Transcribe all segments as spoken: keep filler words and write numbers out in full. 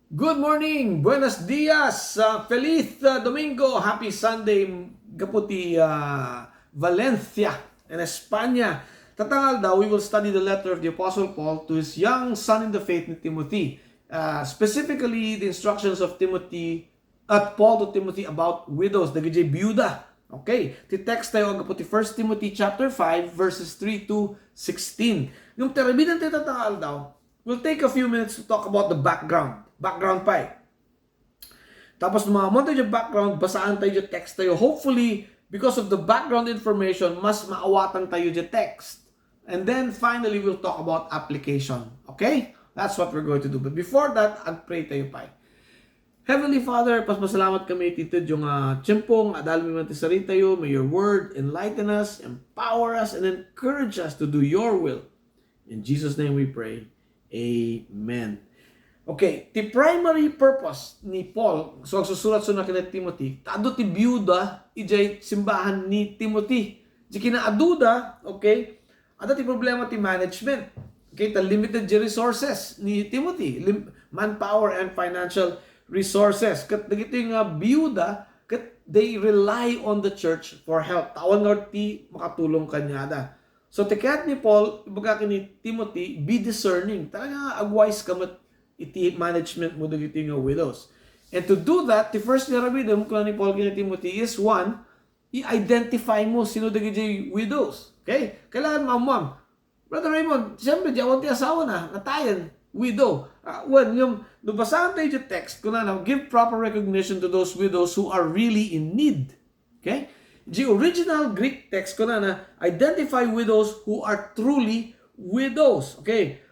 Good morning! Buenos dias! Uh, feliz uh, Domingo! Happy Sunday! Gapu ti uh, Valencia and España. Tatangal daw, we will study the letter of the Apostle Paul to his young son in the faith ni Timothy. Uh, specifically, the instructions of Timothy, at Paul to Timothy about widows, dagiti biuda. Okay, ti text tayo agapu ti First Timothy chapter five, verses three to sixteen. Yung terbidan tayo tatangal daw, we'll take a few minutes to talk about the background. Background pa eh. Tapos, nung maamon tayo yung background, basaan tayo yung text tayo. Hopefully, because of the background information, mas maawatan tayo yung text. And then, finally, we'll talk about application. Okay? That's what we're going to do. But before that, ag-pray tayo pa eh. Heavenly Father, pasalamat kami iti ted yung uh, tiyempo nga adal mi man ti saritayo. May your word enlighten us, empower us, and encourage us to do your will. In Jesus' name we pray. Amen. Okay, ti primary purpose ni Paul, so agsusurat so na kina Timothy, ta adu ti biuda ijay simbahan ni Timothy. Di kinaaduda, okay, ada ti problema ti management. Okay, ta limited di resources ni Timothy, lim- manpower and financial resources. Ket dagiti nga biuda, ket they rely on the church for help. Tawan nga ti makatulong kaniada. So, ti kayat ni Paul, ibaga ken ni Timothy, be discerning. Talaga nga agwise ka met iti management mo dagiti nga widows. And to do that, the first nga aramidem, kuna ni Paul ken ni Timothy, is one, i-identify mo sino dagiti widows. Okay? Kailangan maammuam. Brother Raymond, siyempre, di awan ti asawa na, natayen, widow. Uh, well, yung, nabasaan tayo yung text, kuna na, give proper recognition to those widows who are really in need. Okay? The original Greek text, kuna na, identify widows who are truly widows. Okay?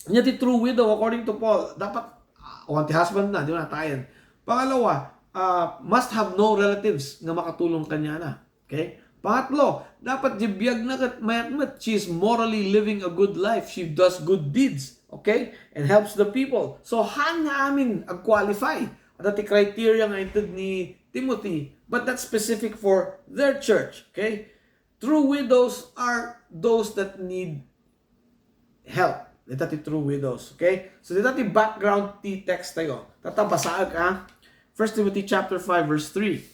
Nya ti true widow, according to Paul, dapat, uh, one ti husband na, di ba, natayen. Pangalawa, uh, must have no relatives nga makatulong kanya na. Okay? Pangatlo, dapat di biag na kat mayat met, she is morally living a good life. She does good deeds. Okay? And helps the people. So, han nga amin ag-qualify. Ada ti criteria nga inted ni Timothy, but that's specific for their church. Okay? True widows are those that need help. Dita ti true widows, okay? So dita ti background ti text tayo. Tata basaag, ha? First Timothy chapter five, verse three.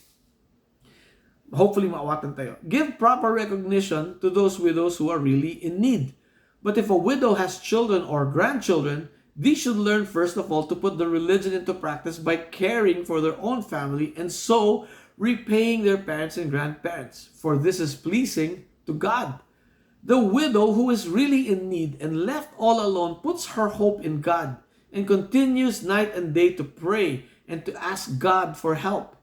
Hopefully, maawatan tayo. Give proper recognition to those widows who are really in need. But if a widow has children or grandchildren, these should learn first of all to put their religion into practice by caring for their own family and so repaying their parents and grandparents. For this is pleasing to God. The widow who is really in need and left all alone puts her hope in God and continues night and day to pray and to ask God for help.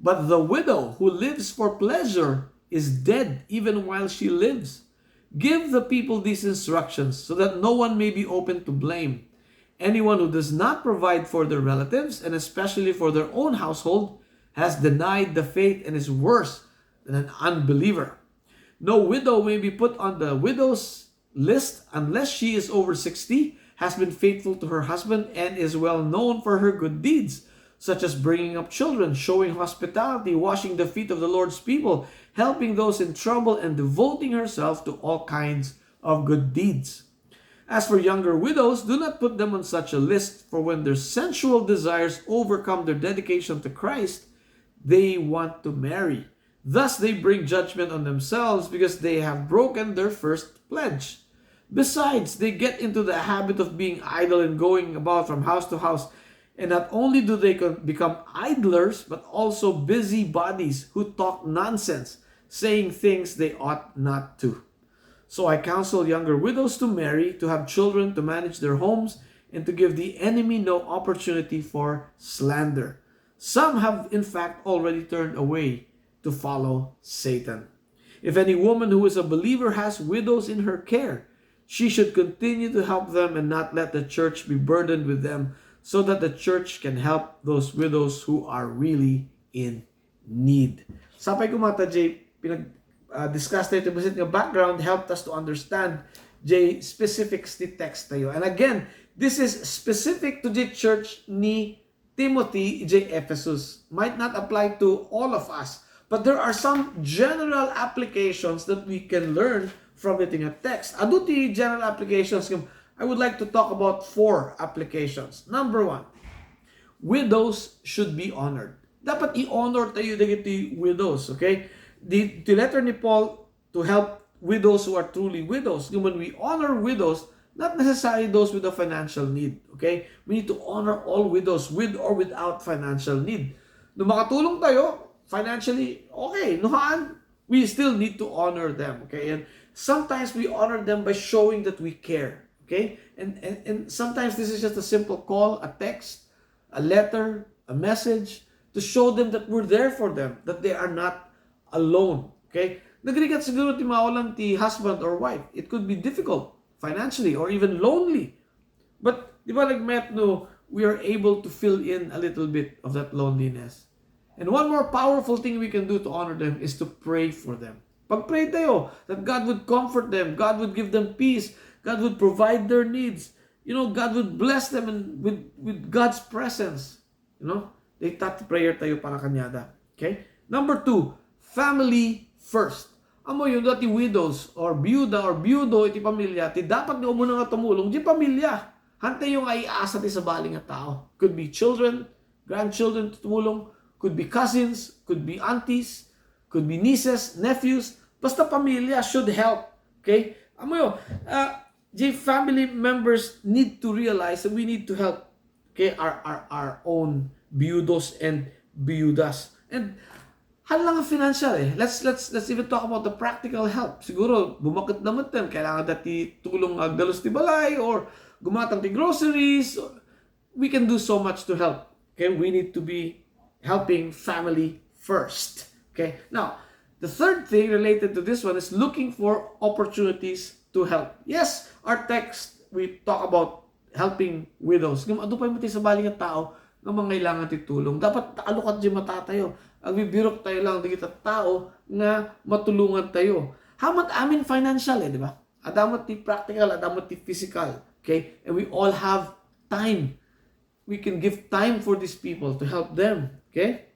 But the widow who lives for pleasure is dead even while she lives. Give the people these instructions so that no one may be open to blame. Anyone who does not provide for their relatives, and especially for their own household, has denied the faith and is worse than an unbeliever. No widow may be put on the widow's list unless she is over sixty, has been faithful to her husband, and is well known for her good deeds, such as bringing up children, showing hospitality, washing the feet of the Lord's people, helping those in trouble, and devoting herself to all kinds of good deeds. As for younger widows, do not put them on such a list, for when their sensual desires overcome their dedication to Christ, they want to marry. Thus, they bring judgment on themselves because they have broken their first pledge. Besides, they get into the habit of being idle and going about from house to house. And not only do they co- become idlers, but also busybodies who talk nonsense, saying things they ought not to. So I counsel younger widows to marry, to have children, to manage their homes, and to give the enemy no opportunity for slander. Some have, in fact, already turned away to follow Satan. If any woman who is a believer has widows in her care, she should continue to help them and not let the church be burdened with them, so that the church can help those widows who are really in need. Sapay ko mata, Jay, pinag-discuss tayo ito, basit nga background helped us to understand, Jay, specifics ti text tayo. And again, this is specific to the church ni Timothy ijay Ephesus. Might not apply to all of us, but there are some general applications that we can learn from it nga text. Adu ti general applications nga I would like to talk about four applications. Number one, widows should be honored. Dapat i-honor tayo dagiti widows, okay? The, the letter ni Paul to help widows who are truly widows. When we honor widows, not necessarily those with a financial need, okay? We need to honor all widows with or without financial need. No makatulong tayo financially, okay. No haan, we still need to honor them, okay? And sometimes we honor them by showing that we care, okay? And, and, and sometimes this is just a simple call, a text, a letter, a message to show them that we're there for them, that they are not alone, okay? Nagrigat siguro ti maawlan ti husband or wife. It could be difficult financially or even lonely. But di ba nagmet no, we are able to fill in a little bit of that loneliness. And one more powerful thing we can do to honor them is to pray for them. Pag-pray tayo that God would comfort them, God would give them peace, God would provide their needs. You know, God would bless them and with, with God's presence. You know, they thought prayer tayo para kanyada. Okay? Number two, family first. Amo yun, ti widows or biyuda or biyudo iti pamilya, ti dapat nga umuna nga tumulong, di pamilya. Hantay yung ay asa ti sabali nga tao. Could be children, grandchildren to tumulong, could be cousins, could be aunties, could be nieces, nephews. Basta pamilya should help. Okay? Amo yun, ah, the family members need to realize that we need to help, okay, our, our, our own biyudos and biyudas. And haan lang nga financial eh. Let's, let's, let's even talk about the practical help. Siguro, bumakit na met, kailangan da ti tulong nga agdalus ti balay or gumatang ti groceries. We can do so much to help. Okay, we need to be helping family first. Okay, now, the third thing related to this one is looking for opportunities to help. Yes, our text, we talk about helping widows. Ngem adu pay met ti sabali nga tao nga mangailangan ti tulong. Dapat alukat di mata tayo. Agbibirok tayo lang dagiti tao nga matulungan tayo. Haan met amin financial eh, di ba? Adda met ti practical, adda met ti physical. Okay? And we all have time. We can give time for these people to help them. Okay?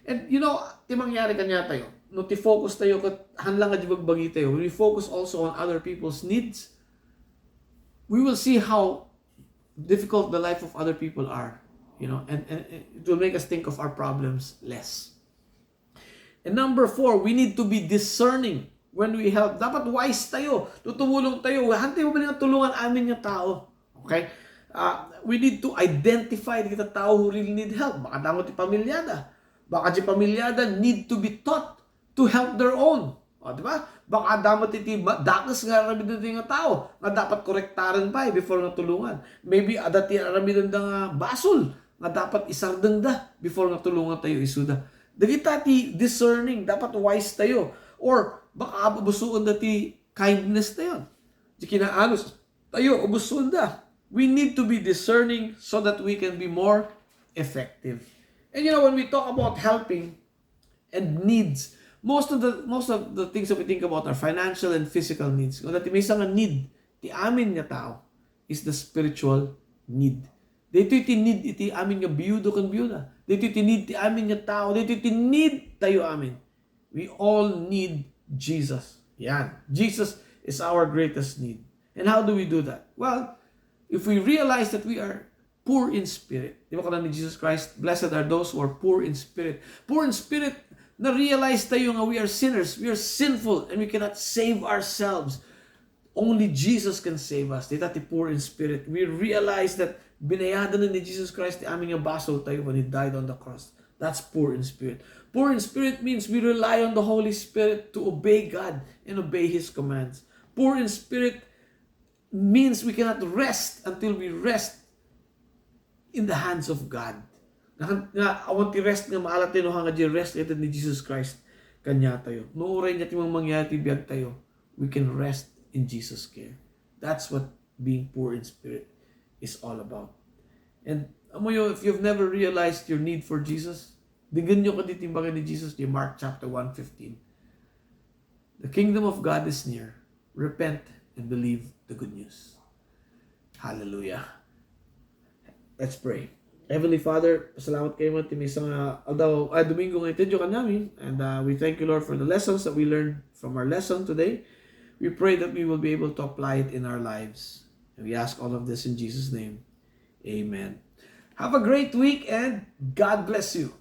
And you know, ti mangyari kaniatayo, no ti focus tayo ket haan lang nga di bagbagi tayo, when we focus also on other people's needs, we will see how difficult the life of other people are, you know, and, and, and it will make us think of our problems less. And number four, we need to be discerning when we help. Dapat wise tayo. Tutulong tayo. Haan tayo mabalin nga tulungan amin nga tao. Okay? Ah, we need to identify the tao who really need help. Baka damo ti pamilyada. Baka di pamilyada need to be taught to help their own. O, di ba? Baka damo ti, ti ma-, dakes nga aramiden ti nga tao nga dapat korektaren pay before nga tulungan. Maybe adda ti aramiden da nga basol nga dapat isardeng da before nga tulungan tayo isuda. Dagita ti discerning, dapat wise tayo. Or baka abusuon da ti kindness tayo. Di kinaanus tayo, ubusuon da. We need to be discerning so that we can be more effective. And you know, when we talk about helping and needs, most of the most of the things that we think about are financial and physical needs. Ngem ti maysa nga need ti amin nga tao is the spiritual need. Daytoy ti need iti amin nga biyudo ken biyuda. Daytoy ti need ti amin nga tao. Daytoy ti need tayo amin. We all need Jesus. Yan. Jesus is our greatest need. And how do we do that? Well, if we realize that we are poor in spirit. Di ba kuna ni Jesus Christ, "Blessed are those who are poor in spirit." Poor in spirit, na-realize tayo nga we are sinners, we are sinful, and we cannot save ourselves. Only Jesus can save us. Dita ti poor in spirit. We realize that binayadan ni Jesus Christ ti amin nga basol tayo when He died on the cross. That's poor in spirit. Poor in spirit means we rely on the Holy Spirit to obey God and obey His commands. Poor in spirit means we cannot rest until we rest in the hands of God. Nga, nga awan ti rest nga maala tayo no haan nga di rest iti ni Jesus Christ kaniatayo. No uray nga ti mangyari ti biag tayo, we can rest in Jesus' care. That's what being poor in spirit is all about. And amoyo, if you've never realized your need for Jesus, dengngenyo kadi ti imbaga ni Jesus in Mark chapter one fifteen. The kingdom of God is near. Repent and believe the good news. Hallelujah. Let's pray. Heavenly Father, pasalamat kayo man ti maysa nga aldaw, ay, Domingo nga itedyo kanamin. And uh, we thank you, Lord, for the lessons that we learned from our lesson today. We pray that we will be able to apply it in our lives. And we ask all of this in Jesus' name. Amen. Have a great week and God bless you.